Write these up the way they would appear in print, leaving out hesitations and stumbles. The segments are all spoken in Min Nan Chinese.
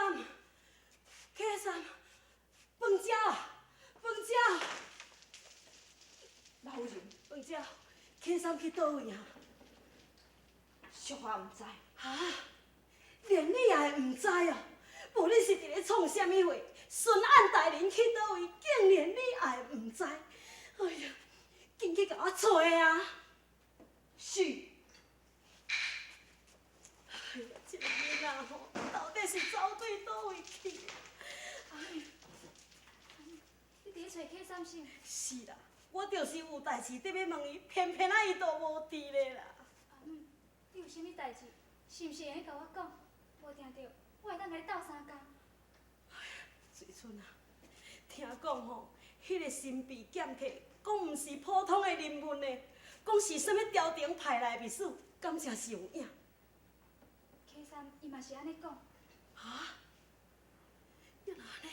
三，启三，饭食，饭食。老夫人，饭食，启三去佗位啊？小可毋知。哈？連你也會毋知哦？無你是佇咧創啥物貨？巡按大人去佗位，竟然你也會毋知？哎呀，緊去共我揣啊！是。哎呀，這个囡仔吼，到底是走對佗位去？哎，你佇咧揣啟三是？是啦，我就是有代誌欲問伊，偏偏啊伊都無佇咧啦。阿姆，你有啥物代誌？是毋是會用共我講？無定著，我會當共你鬥相共。水春啊，聽講吼，彼個神秘劍客講毋是普通的人物呢，講是啥物朝廷派來的密使，敢真是有影？啟三伊嘛是按呢講。哈？啊若按呢，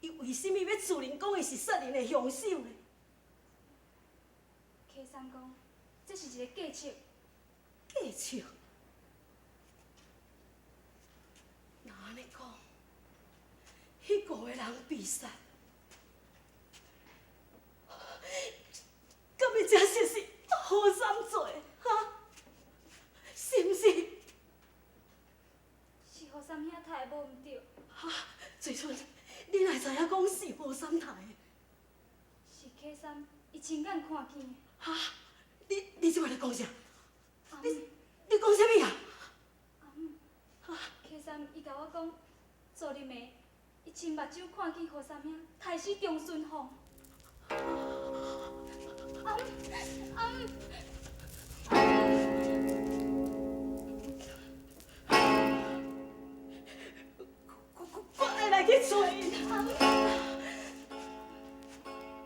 伊為啥物欲自認講伊是殺人的兇手呢？啟三講，這是一個計策。計策？若按呢講，彼五個人被殺，敢會真實是何三做的？哈？是毋是？是何三兄刣的無毋對。哈？水春，你哪會知影講是何三刣的？是啟三伊親眼看見的。哈？你這擺咧講啥？阿你你講啥物啊？阿姆，啟三伊共我講，昨日暝伊親目睭看見何三兄刣死張順鳳。阿姆，阿姆，我愛來去揣𪜶。阿姆，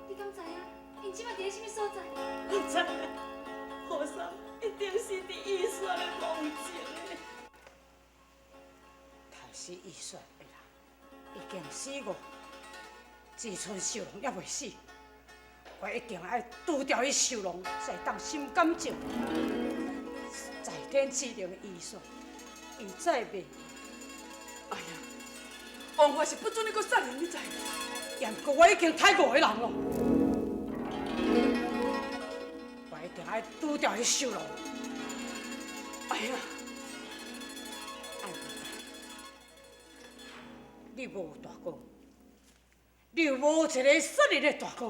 你敢知影？𪜶這擺佇咧啥物所在？我知影，何三一定是佇義雪的夢境的。刣死義雪的人已經死五，志春秀龍猶未死，我一定愛除掉彼秀龍，才會當心甘情。在天之靈的義雪，伊再袂。哎呀，王法是不准你閣殺人，你知？毋過我已經刣五個人囉，我一定愛除掉彼秀龍。哎呀，愛你無大哥，你又無一个殺人的大哥。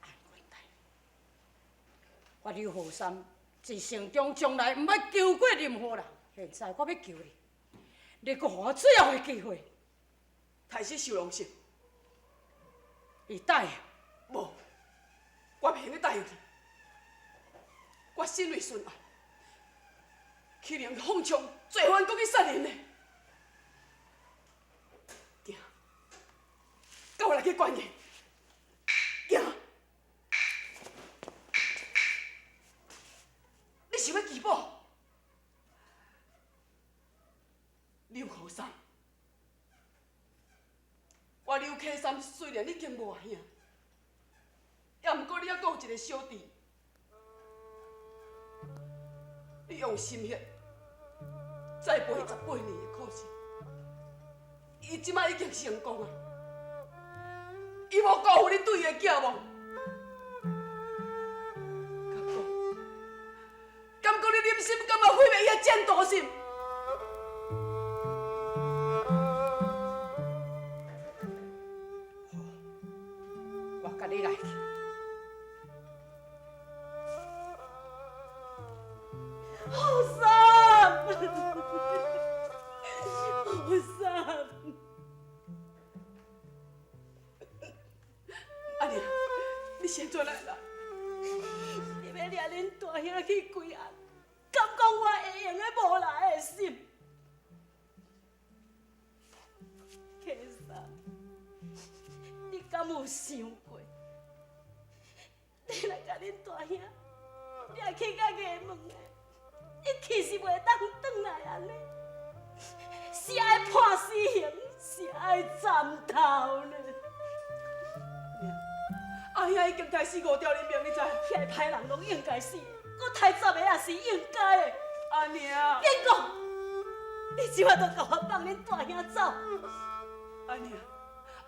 按阮大，我劉何三一生中從來毋捌求過任何人，現在我欲求你，你閣予我最後的機會。刣死秀龍是？伊答應。無，我袂用得答應你。我身為巡按，豈能放槍罪犯閣去殺人呢？行，佮我來去關伊。行，你想欲拒保？劉何三，我劉啟三雖然已經無阿兄，也毋過你猶閣有一個小弟，你用心血栽培18年的苦心，伊這擺已經成功啊！伊無辜負你對伊的寄望，敢講，敢講你忍心甘願毀滅伊的前途是？好，我共你來去。何三，何三，阿娘，你是按怎來啦？你欲掠恁大兄去歸案，敢講我會用得無來的心？啟三，你敢有想過，你來共恁大兄掠去到衙門的，伊其實袂當轉來按呢，是愛判死刑，是愛斬頭呢？阿兄已經刣死五條人命，你知？遐个歹人攏應該死，閣刣10個也是應該的。阿娘，免講，你這擺就共我放恁大兄走。阿娘，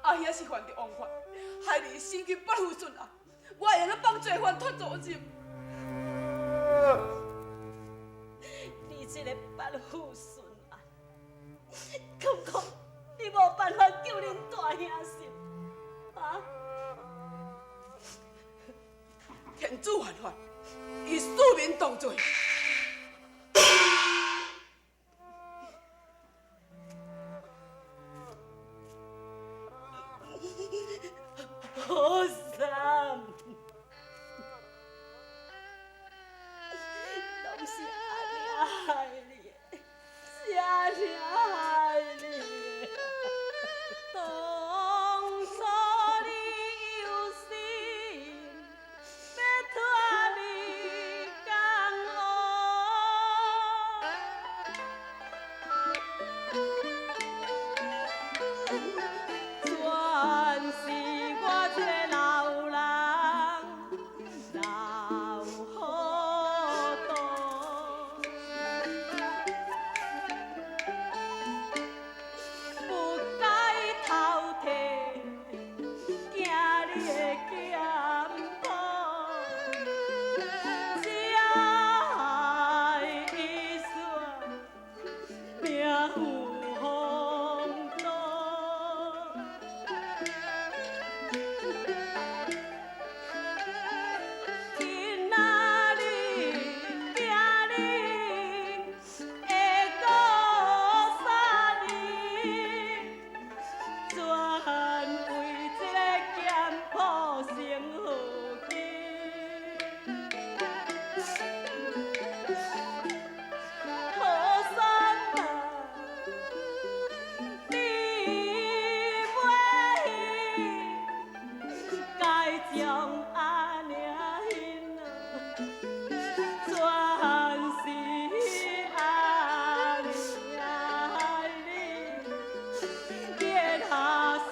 阿兄是犯著王法，害你身兼八父孙啊，我會用得放罪犯脫責任？你這个八父孫啊，敢講你無辦法救恁大兄是？啊？天主犯法，與庶民同罪。好三，攏是阿娘害你的，是阿娘害你的。當初你有心欲脫離江湖，全是我這个老人老糊塗，不該偷提囝兒的儉譜，才害伊煞命有風度。今仔日囝兒會過三年，全為這个儉譜成好基。好三啊，你袂該將阿娘還啊，全是阿娘害你，變下受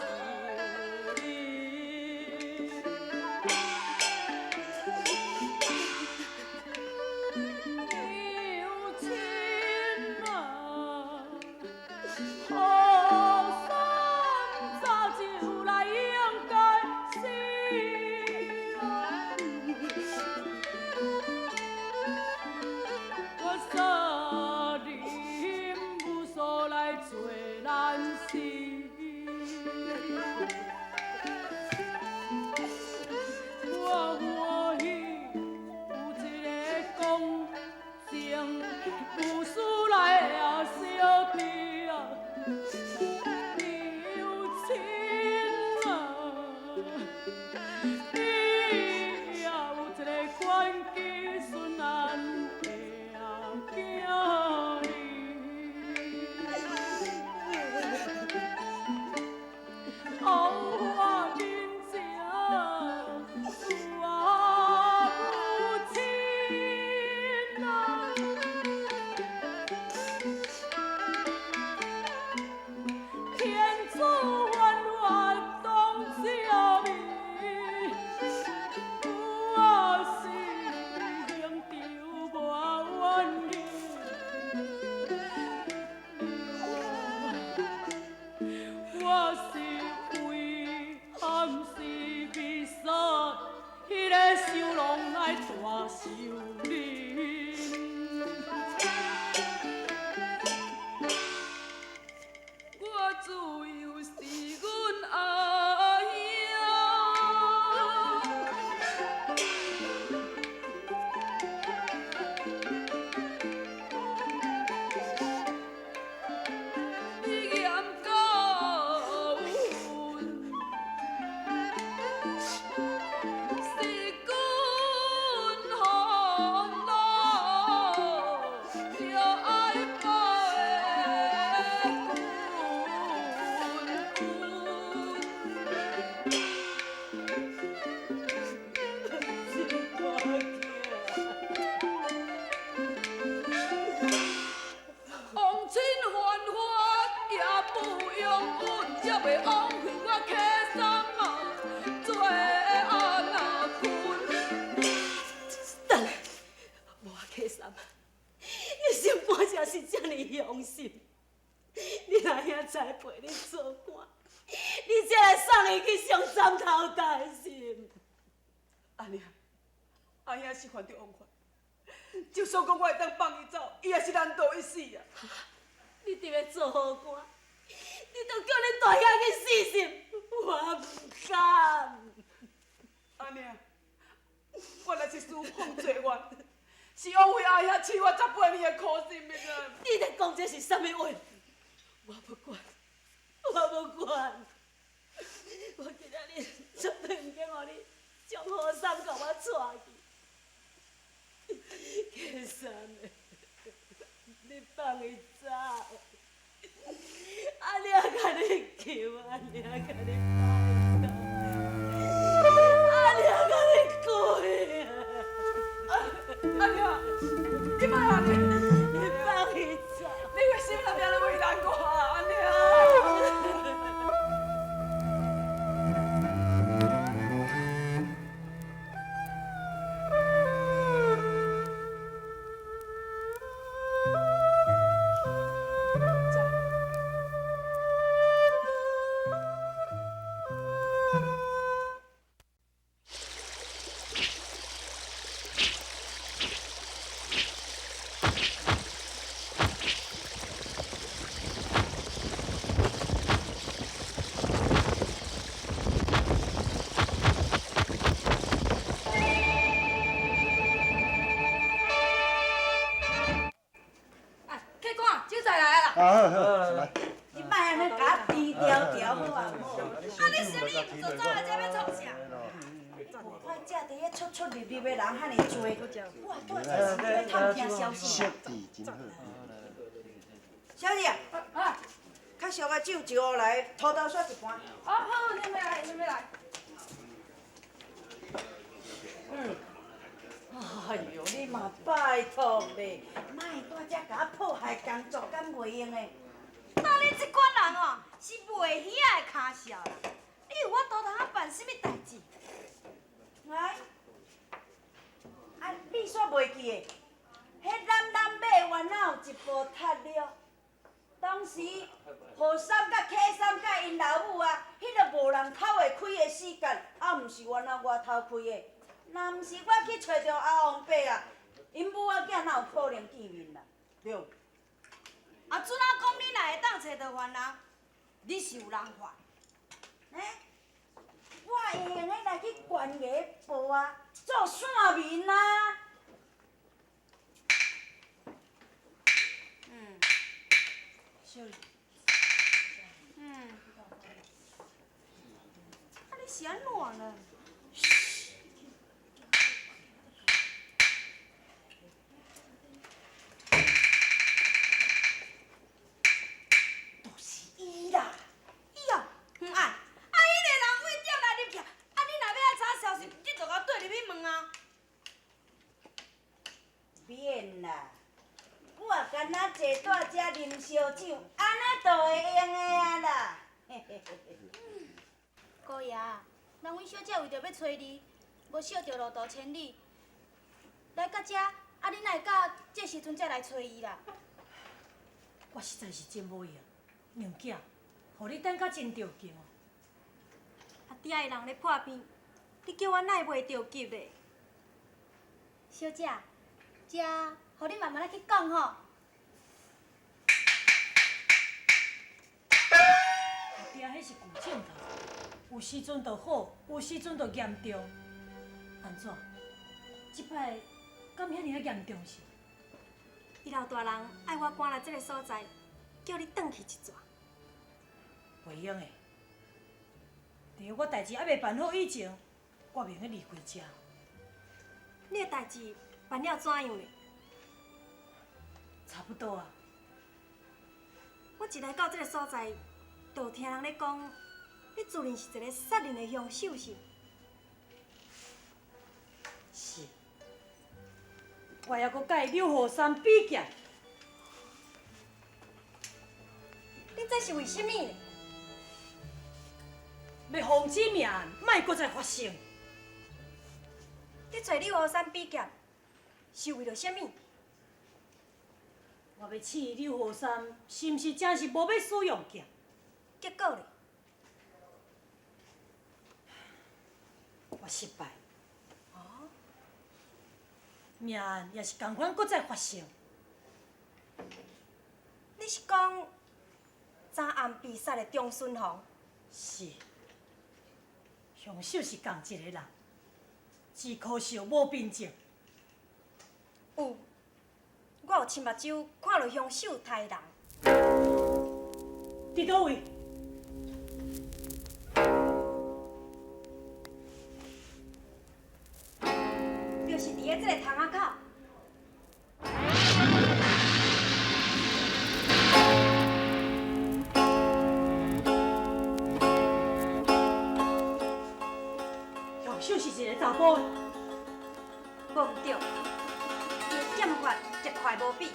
你。娘親啊，雨傘早就來應該死啊！我三人無數來做難事，我歡喜有一个講情無私來相對啊，娘親啊，你也有一个關機孫安的囝兒。紅花面前有啊母親啊，天主犯法當赦免，我是刑場無冤我是為暗時被殺，彼个收容來大受恁。我自幼是阮阿兄，你严教阮，是君风老，着爱报的王亲犯法也不用阮，才袂枉费我客三啊做阿那困。等下，無啊，客三，你心肝正是遮爾雄心，你阿兄栽培你做官，你才来送伊去上斩头台是？阿娘，阿兄是犯著王法，就算讲我会当放伊走，伊也是难逃一死啊！你伫欲做好官，你都叫恁大兄去死是？我毋甘。阿娘，我若是输奉做冤，是枉费阿兄饲我十八年的苦心命啊！你咧讲这是啥物话？我不管，我不管，我今仔日绝对毋肯予你将何三共我带去。启三的，你放伊走，阿娘共你求，阿娘共你拜托，阿娘共你跪啊！阿娘，你莫按呢，你放伊走，你为什么按呢为难我啊，阿娘？啊，好好，來。你莫按呢共我甜條條好啊無？啊，你生意毋做，走來這欲創啥？我看遮佇咧出出入入的人遐爾濟，我拄這時咧探聽消息。小姐，啊，較俗的酒一壺來，土豆沙一盤。哦好，你欲來，你欲來。嗯。哎喲，你嘛拜託咧，莫蹛遮共我破壞工作，敢袂用的？那你這款人哦，是賣魚仔的跤數啦。你有法度通我辦啥物代誌？來，啊，你煞袂記的？彼南南馬原來有一部踢了，當時何三佮啟三佮𪜶老母啊，彼个無人偷會開的死結，啊，毋是原來我偷開的。若毋是我去揣著阿王伯啊，𪜶母仔囝哪有可能見面啦？對。啊，准仔講你若會當揣著犯人，你是有人犯。欸？我會用得來去懸崖報啊，做線民啊。嗯。嗯。啊，你是按怎呢？就是伊啦。伊哦，嗯啊，啊，彼个人為店內入去，啊，你若欲愛查消息，你就共綴入去問啊。免啦，我敢若坐蹛遮啉燒酒，按呢就會用的啊啦。姑爺，人阮小姐為著欲揣你，無惜著路途千里，來到遮，啊，你哪會到這時陣才來揣伊啦？我實在是真無閒，娘囝，予你等甲真著急哦。阿爹的人咧破病，你叫我哪會袂著急咧？小姐，這予你慢慢仔去講吼。阿爹彼是舊症頭，有時陣就好，有時陣就嚴重。按怎？這擺敢遐爾仔嚴重是？伊老大人愛我趕來這个所在，叫你轉去一逝。袂用的，佇我代誌猶未辦好以前，我袂用得離開遮。你的代誌辦了怎樣咧？差不多啊。我一來到這个所在，就有聽人咧講，你自認是一个殺人的兇手是？是。我猶閣佮柳河山比劍。你這是為啥物？欲防止命案莫閣再發生。你揣柳河山比劍，是為著啥物？我欲试柳和三是毋是真是无欲使用剑？结果咧？我失败。哦。命案也是仝款，閣再发生。你是讲昨暗被杀的张顺宏？是。凶手是仝一个人，只可惜无凭证。有，我有亲目睭看著凶手刣人。佇佗位？就是佇咧這個窗仔口。凶手是一個查埔的。無毋對，伊的劍法一塊無比，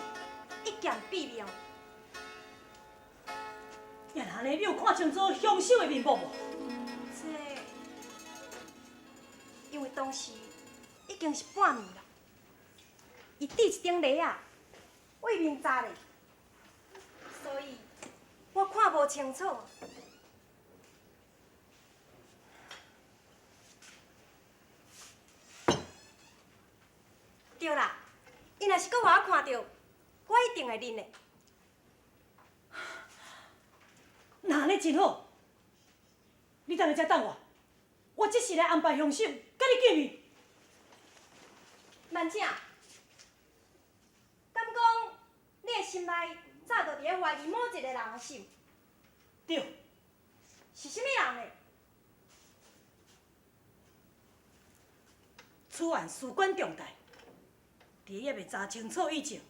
一劍斃命。也若按呢，你有看清楚凶手的面目無？這，因為當時已經是半暝啦，伊戴一頂笠仔，對面紮咧，所以我看無清楚。對啦，伊若是閣予我看著，我一定會認的。若按呢真好，你等下遮等我，我這時來安排兇手，佮你見面。慢請，敢講你的心內早就佇咧懷疑某一個人的心？對。是啥物人呢？此案事關重大，佇猶未查清楚以前，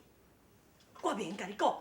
我袂用共你講。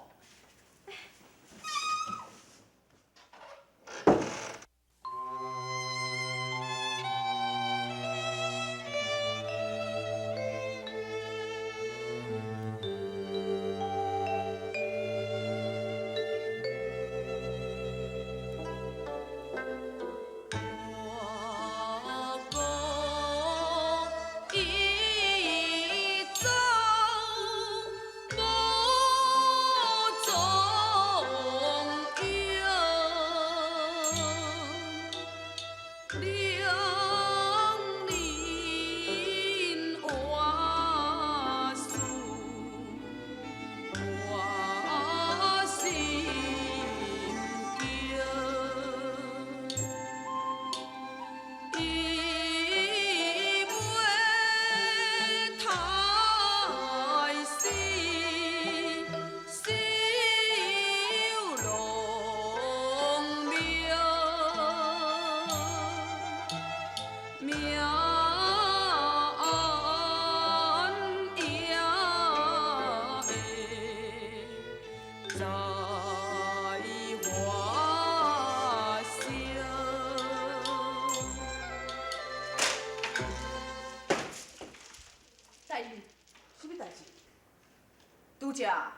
拄才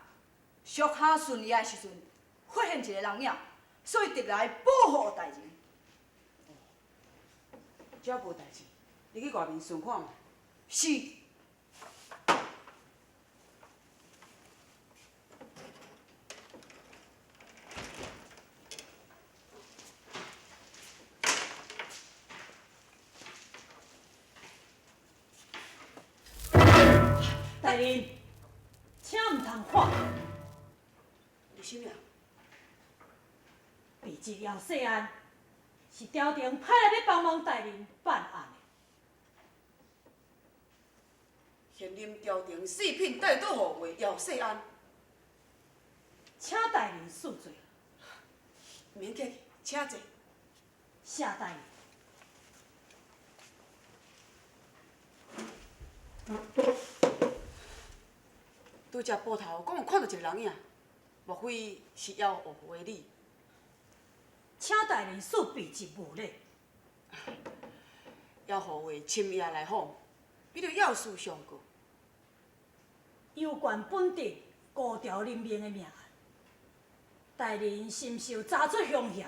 属下巡夜的时阵，发现一个人影，所以特来保护大人。遮无代志，你去外面巡看觅。是。大人，请毋通喊。为啥物啊？被质姚世安是朝廷派来欲帮忙大人办案的。现任朝廷四品带刀护卫姚世安，请大人恕罪。免客气，请坐。谢大人。拄才捕头讲有看到一个人影，莫非是姚护卫你？请大人恕卑职无礼。姚护卫深夜来访，比著要事相告。有关本镇五条人命的命案，大人是毋是有查出凶嫌？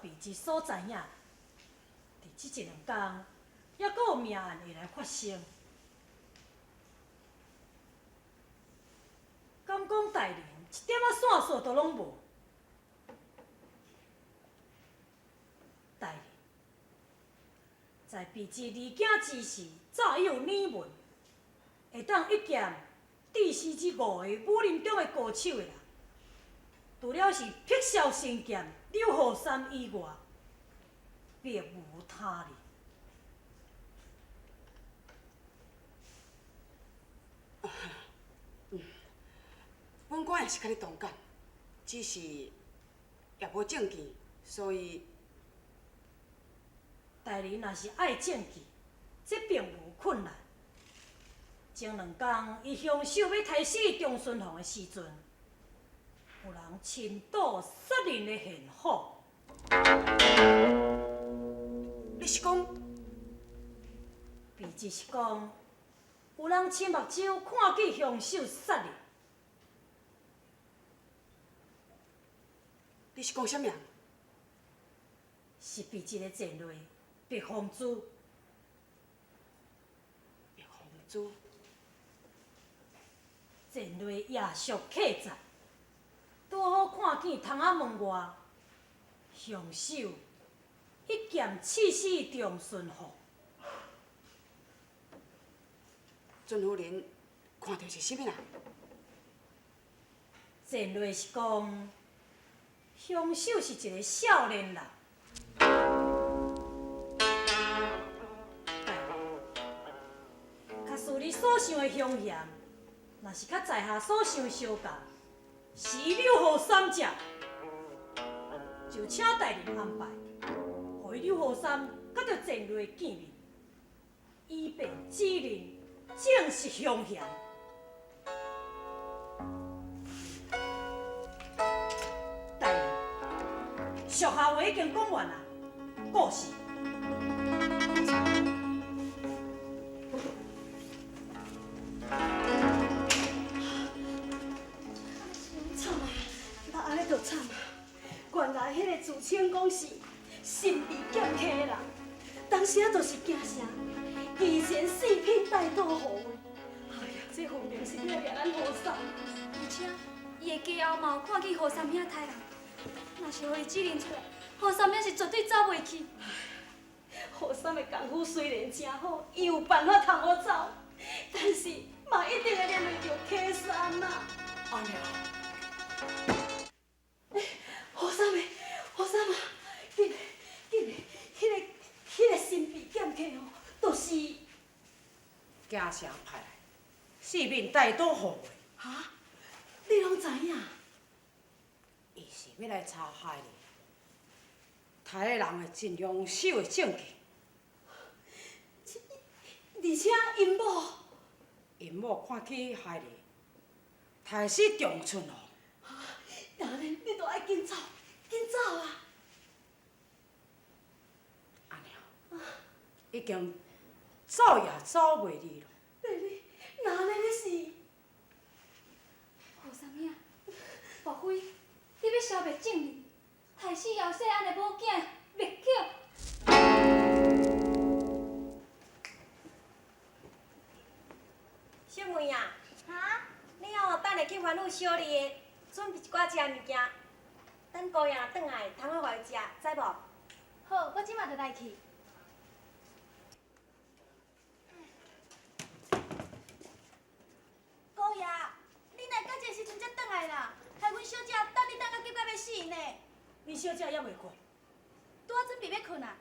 卑职所知影，伫这一两工，犹阁有命案会来发生。敢讲大人一点仔线索都拢无？大人，在卑职离京之时，早已有耳闻，会当一剑致死这五个武林中的高手的人，除了是碧霄仙剑柳河山以外，别无他人。本官也是佮你同感，只是也无证据，所以大人若是爱证据，这并无困难。前两工，伊凶手欲刣死张顺凤的时阵，有人亲睹杀人的现场。你是讲？卑职是讲，有人亲目睭看见凶手杀人。你是讲啥物人？是卑职的前辈白凤珠。白凤珠。前辈夜宿客栈，拄好看见窗仔门外，凶手一剑刺死张顺凤。尊夫人看著是啥物人？前辈是讲，凶手是一个少年人。假使你所想的凶嫌，若是佮在下所想的相共，是伊柳河三者，就请大人安排，予伊柳河三佮著前辈见面，以便指认正是凶嫌。大人，属下话已经讲完啊，过世。惨啊！那按呢就惨啊！原来彼个自称讲是神秘剑客的人，当时啊就是京城二贤四品带刀护卫。哎呀，这分明是欲掠咱何三。而且伊的家后嘛有看见何三兄刣人，若是予伊指认出来，何三兄是绝对走袂去。何三的功夫虽然真好，伊有办法通好走，但是嘛一定会连累著溪山啊！阿娘，欸，何三的，何三啊，紧嘞，紧嘞，彼个神秘剑客哦，就是京城派来四面带刀护卫。哈？你拢知影？伊是欲来查害你，刣的人的真凶手的证据。而且𪜶某，𪜶某看起害你，刣死张春凤。那呢，你著爱紧走，紧走啊！阿娘，已经走也走袂离咯。丽丽，那呢你是？何三兄，莫非你欲消灭证人，刣死姚世安的某囝灭口？小妹啊，哈，你哦等下去烦恼小丽的，准备一寡食的物件，等姑爷若转来，通好予伊食，知无？好，我这马就来去。姑爷，你哪到这时阵才转来啦？害阮小姐等你等到急到欲死呢。恁小姐犹未困？拄仔准备欲困啊，